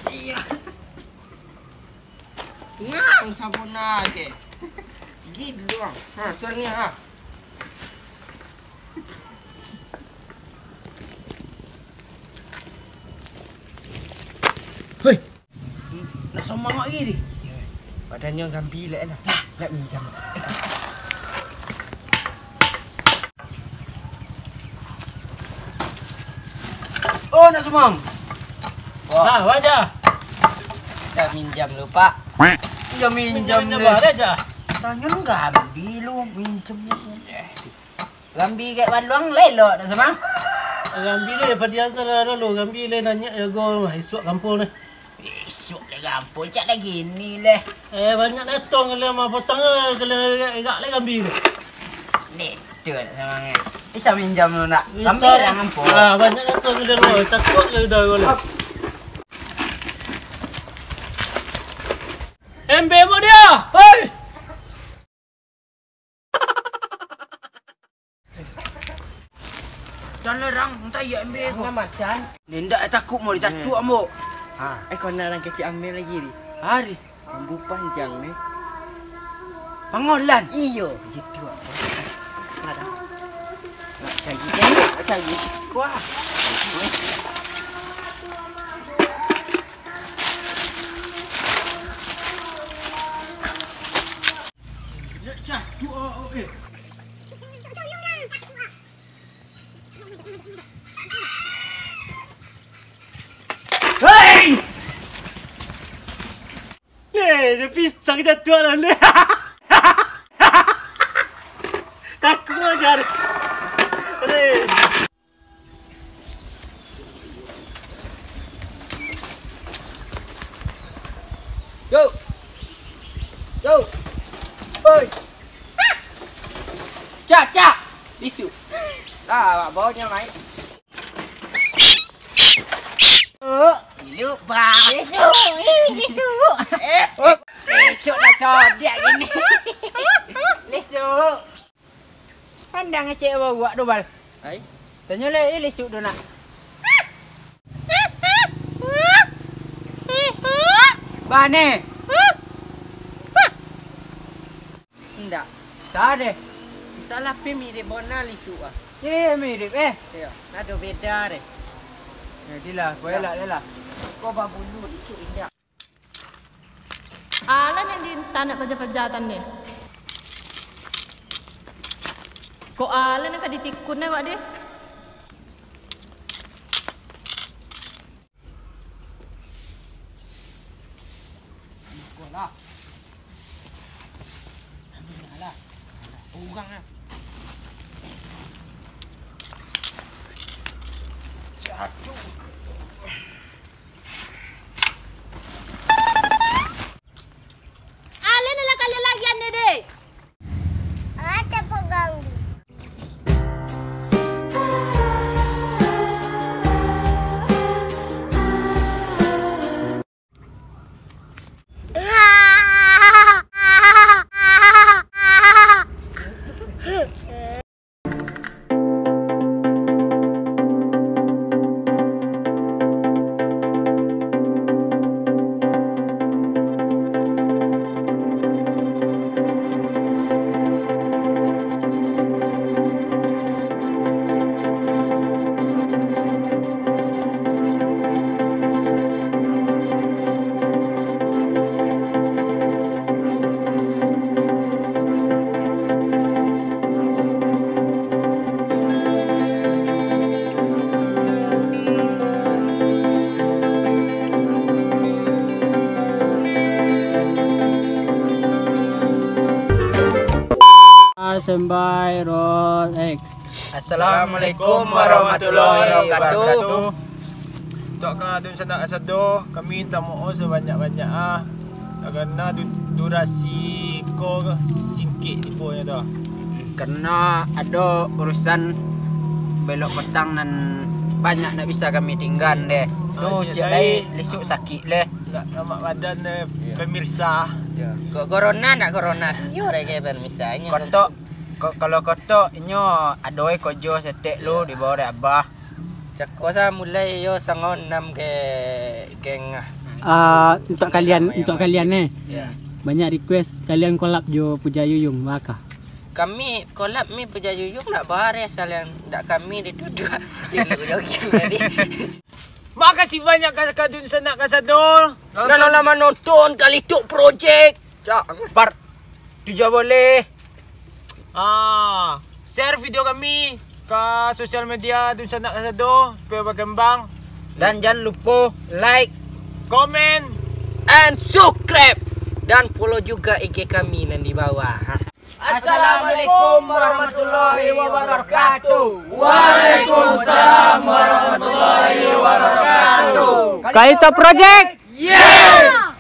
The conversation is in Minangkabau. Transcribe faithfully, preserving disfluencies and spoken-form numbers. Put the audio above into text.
Iya. Ngang sampurna je. Gilo. Ha, suarnyo, ha. Hei. Nak somang awak lagi ni. Badannyo gambi lah lah. Nak minjam. Oh, nak somang. Wah. Ah, wajah. Minjam lu, Pak. Minjam, minjam lu. Tanyo lu gambi lu, minjam lu. Gambi kek baluang, lelok nak somang. Gambi le, padian tu lah dulu. Gambi le nanyak jago mah, isuak kampung ni. Isuak le kampung, cak dah gini le. Eh, banyak datang kalian mah, potong ke, kalian erak-erak le gambi tu. Ni, tu nak somang eh. Bisa minjam lu nak? Gambi orang kampung. Ah, banyak datang kalian mah, cakok le udah kau le. Embe mo dia, hei! Jan lah, Rang, entah iya embe ko. Jangan macan. Ni ndak takut mau dicatuak, Ambo. Ha. Eh, kau nak rang kecik ambe lagi ni. Hari. Rambu panjang ni. Pangolan. Iyo, gitu. Ada. Nak cari kan? Nak cari. Wah. Hei! Leh, dia pisang jatuah lah, leh. Takut aja. Leh. Yo. Yo. Oi. Cak, cak. Lisu. Lah, awak bawa dia mai. Hidup, Bang. Lisu. Ih, lisu. Eh, lisu nak codiak gini. Lisu. Pandang ngecek bawak tu, Bal. Ai? Tanyo le, eh, lisuk tu nak. Bane. Indak. Sa deh. Entahlah, pi mirip bona lisuk ah. Iyo, iyo, mirip, eh. Iyo, ado beda deh. Jadilah, kau elak, elak. Kau babulu lisuk indak. Alah nan di tanak paja-paja tadi. Kok alah nan ka dicikun deh, Wak, deh. Alah. Alah. Urang ah. Jatuh. Alun lah kalian lagi ane deh. Ada pengganggu. Standby, roll, action. Assalamualaikum warahmatullahi wabarakatuh. Untuak ka dunsanak kasado, kami mintak maoh sabanyak-banyak ah. Karano du-, durasi ko singkik tiponyo tu. Karano ado urusan belok patang nan banyak ndak bisa kami tinggan deh. Tu Ah, cek cek lai lai. Lisuk sakik leh. Nak lamak badan deh, Iya. pemirsa. Kok corona ndak corona? Iyo deh, kayak pemirsa. Inyo Kotok, ko-, kalau kotok inyo ado e kojo setek lu di bawah dek abah. Cako sa mulai yo sango enam ke geng ah. Ah, untuk kalian, untuk kalian eh. Ya. Banyak request kalian collab jo Puja Yuyung, baka. Kami collab mi Puja Yuyung ndak bare, salian ndak kami dituduh. Yo, yo, yo, tadi. Makasih banyak ka, ka dunsanak kasado. Nan lah manonton Kalituk Project. Cak, part tujuh boleh. Ah, share video kami ka sosial media dunsanak kasado supaya berkembang. Dan jangan lupa like, comment, and subscribe. Dan follow juga I G kami nan di bawah. Assalamualaikum warahmatullahi wabarakatuh. Waalaikumsalam warahmatullahi wabarakatuh. Kalituk Project. Yeah.